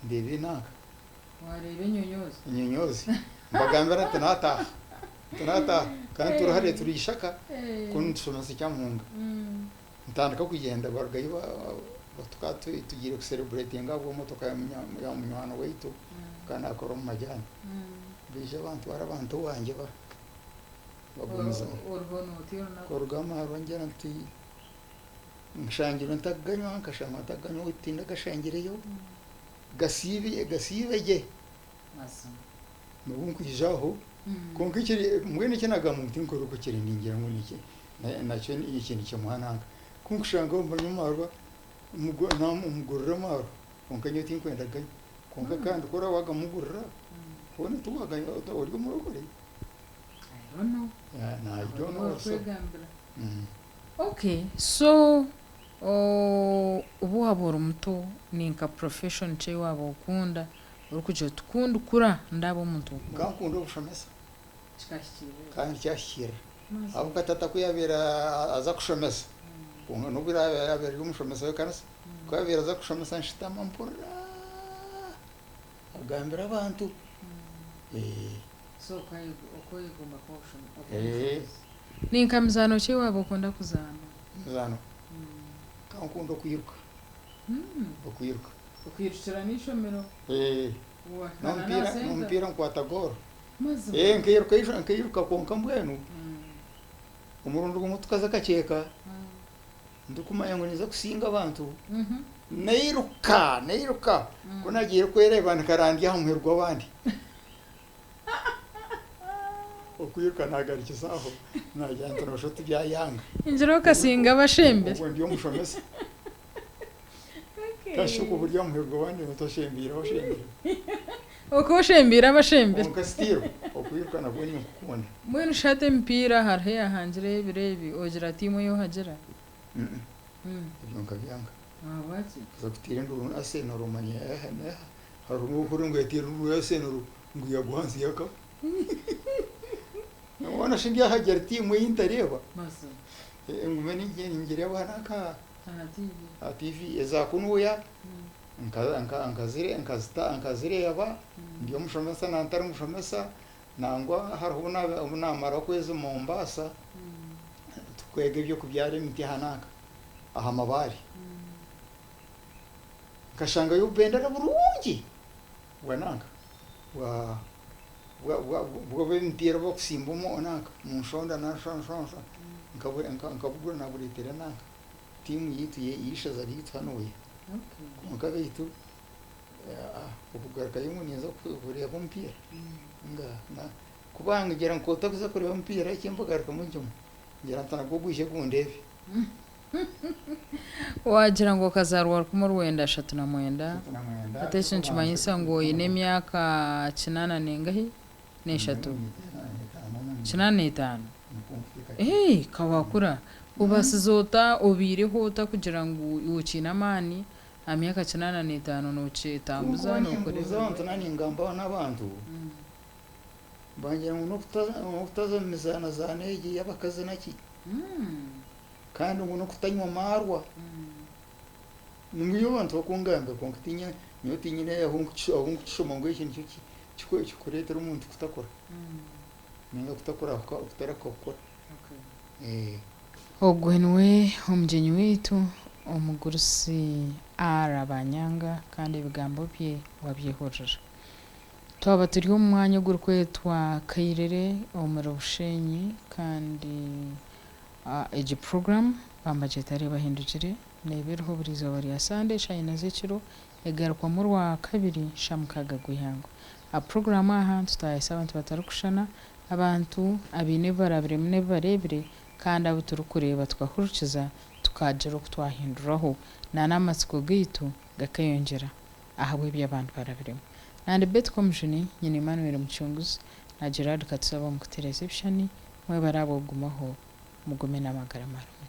ndeeba enanka Waareeba enyonyoozi. Enyonyoozi mbagambira nti naataaha nti naataaha kandi turi hariya turi ishaka kunu nitushomesa Kyamuhunga. Ntandika kugyenda barugayo tukaba tugiire ku celebratinga ahabw'emotoka ya munywani waitu akaba naakora omu majani. Baija bantwara abantu owangye bagumizamu. Kuruga amarwa ngira nti nshangirwe ntakuganywa nkashangwa ntakuganywa beitu tindagashangireyo gasiibe gasiibe gye. Nobu nkwija aho kwonka ekiri mbwenu eki nagamba ngu tinkorokokire ningira ngu niki nakyo eki nikimuha nanka. Ku nkushanga mbonye amarwa mugurire amarwa kwonka nyowe tinkwenda kuganywa. Kwonka kandi ku oraba wagamugurira hoona tiwaganywa ori omurokore. I don't know. I don't know also. Orikwegambira. Okay, so obu waaba ori muto ni nka profession ki ei waaba okunda orikugira oti ku ndikura ndaaba omuntu Nka nkunda obushomesa Kikahikiirira. Kandi kyahikiirira. Ahabw'okuba tata ku yaabaire aza kushomesa, kwonka n'obu yaabaire ari omushomesa w'ekanisa, ku yaabaire aza kushomesa nshutama mpurira agambira abantu. So okoyegomba kuba omushomesa. Ni nka mizaano ki ei waaba okunda kuzaana? Emizaano? Nka nkunda okwiruka. Okwiruka. Okwirukira n'eishomero? N'omupiira nkwata goolo. Nkairuka nkairuka kwonka mbwenu omurundi gumwe tukaza Kakyeka ndikumanya ngu ninza kusinga abantu nairuka nairuka ku nagiire kwereeba nkarandya aha muheru gw'abandi. Okwiruka nagarukiza aho nagira nti noshusha oti byayanga. Ningira okasinga abashembire. Obwo ndi omushomesa. Kasha okwo buri aha muheru gw'abandi otashendeire abashembire. Okwo oshembeire abashembire. Kwonka still okwiruka nabwo ninkukunda. Mbwenu shi hati emipiira hariho eyahangire ebiro ebi ogira tiimu ei ohagira? Ebyo nkabyanga. Ahabwaki? Kuza kuteera enduuru Arsenal omanya eha n'eha hariho n'okuhurira ngu yateera enduuru ya Arsenal ngu yagwa ahansi yakaba. Hoona shi ndyahagira tiimu ei ntareeba? Mazima. Ngume ningireeba nanka Aha TV. Aha TV eza kunuuya nkazireeba ndi omushomesa na ntari mushomesa nangwa hariho obu naamara okwezi Mombasa tukwega eby'okubyara emiti aha nanka aha mabaare. Nkashangayo obubendera burungi bwa nanka bwa bw'emipiira obu barikusimba omu nanka omu nshonda nkabugura naabureetera nanka tiimu yaitu y'eishaza ryaitu hanuuya. Kwonka beitu okugarukayo ngu ninza kureeba omupiira, nga. Ku bangira ngu otakuza kureeba omupiira eki mbagarukamu ngimwe, ngira nti nagwo gwije gundeebe. Waagira ngu okazaarwa 1939, hati eki nikimanyisa ngu oine emyaka kinaana nengahi? N'eshatu? 85. Ee, ka waakura. Obaasize ota, obaireho ota kugira ngu iwe okiine amaani aha myaka 85 nookyetambuza Ku nkuba nookora nimbuuza emirimo abantu yaawe? na ningambaho n'abantu, bangira ngu n'okutaza omu mizaanazaano egi ey'abakazi naki. Kandi ngu n'okutanywa maarwa. Nibyo abantu bakungambira kwonka tinye nyowe tinyine ahu nkukishoma ngu eki nikyo kikureetera omuntu kutakura ninga kutakurahuka kutarahuka kukura. Ogwe niwe omugyenyi waitu omugurusi R. Banyanga kandi ebigambo bye wabyehurira. Twaba turi omu mwanya ogurikwetwa Kairere omuri Bushenyi kandi egi puroguraamu bambagyeta Reebahindukire neeba eriho buri izooba rya Sande eshaaha ina z'ekiro egarukwamu Orwakabiri shaaha mukaaga gw'eihangwe. Aha puroguraamu aha nitutaayayisa abantu batarikushushana, abantu abaine ebi barabiremu n'ebi bareebire kandi abu turikureeba tukahurikiza tukagira oku twahinduraho n'amatsiko gaitu gakeyongyera. ahabw'ebi abantu barabiremu. Nandi Betty Komujuni, nyina Emmanuel Mucunguzi na Gerald Katusaba omu kutereeza ebishushani, mwebare ahabw'okugumaho, mugume n'amagara marungi.